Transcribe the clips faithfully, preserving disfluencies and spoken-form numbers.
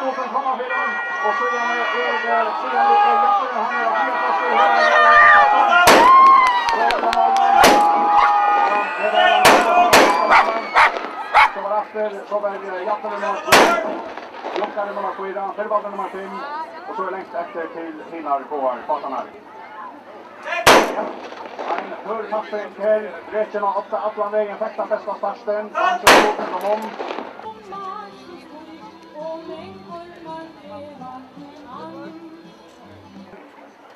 Skot koma fyri, og síðani er, eh, síðani er Jesper, hann er á fyrra plássi her. So var aftur, so var, eh, Jakob nummar trý, Jokkari nummar fýra, Firvaldur nummar fimm, og so er langt eftir til hinar báðar bátarnar. Ein hørð kapping her, rekin á átta allan vegin, fekk tann besta startin, hann kemur út ella mun.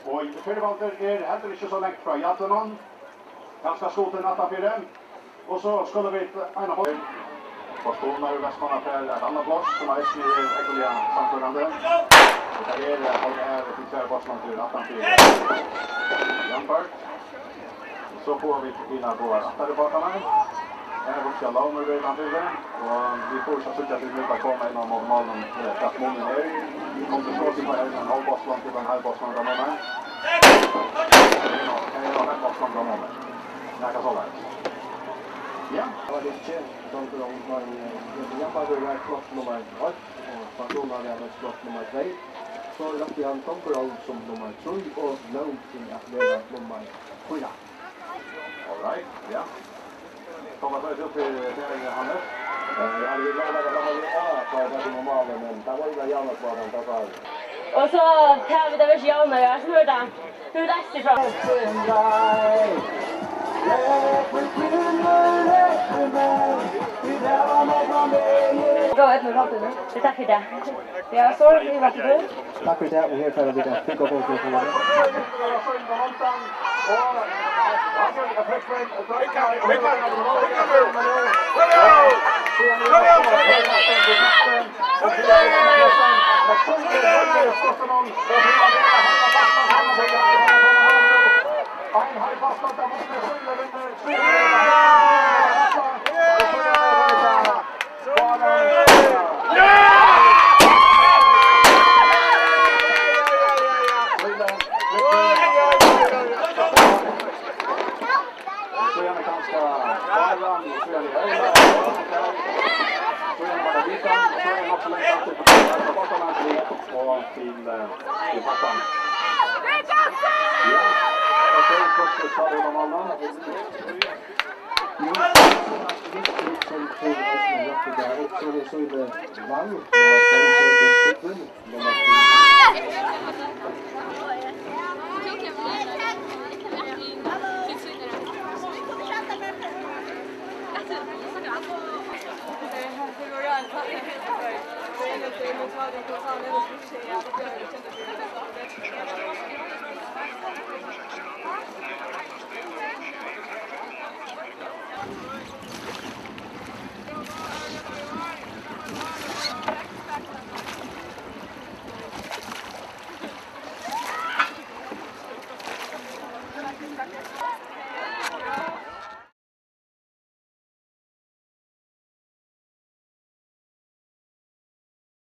Og Firvaldur er heldur ikki so langt frá jarlinum. Kanska skutin aftanfyri. Og so skulu vit eina boð. Fortuna úr Vestmanna fær eitt annað pláss, sum eisini er ógvuliga sannførandi. Og tað er, eh, hálvt av til tvær bátsmenn aftan fyri Jan Berg. Og so fáa vit hinar báðar aftari bátarnar. Her er Huxia Laumer við framfyri, og vit fáa ikki at síggja til nú at koma inn á móti málinum, eh, hvat munin er. Kom til skot í ein hálv bátsmann til ein heil bátsmann, tá munin. Ein hálv bátsmann, tá munin. Nakað soleiðis. Ja. Tað var tað ikki. Tonkur Olsson, eh, Jesper Jambardur var flokk nummar eitt, og Fortuna var flokk nummar tvey. So rakti hann Tonkur Olsson sum nummar trý og Lóg til at vera nummar fýra. All right, ja. Koma so upp til, til Hannes. Eh, ja, vit lata tað fram, ja, so er tað sum normalt, men tað var Janus var hann, tað var. Og so, ja, vit hava ikki Janus, ja, so er tað. Tú ert eisini frá. Góða eydnu í framtíðini. Takk fyri tað. Ja, so er tað, vær so god. Takk fyri tað, og her fara vit at búgva fólk. Síðani kanska Baran, og síðani Óla. Síðani var tað Vikan, og so er nokk so langt aftur til bottanna, og til, eh, til bottan. Ja, og so er Krossfjørt, Sara Óla Malla. Jú, sum til eisini røkti tað upp, so er Sule Wang, og Steinfjørður Stubben.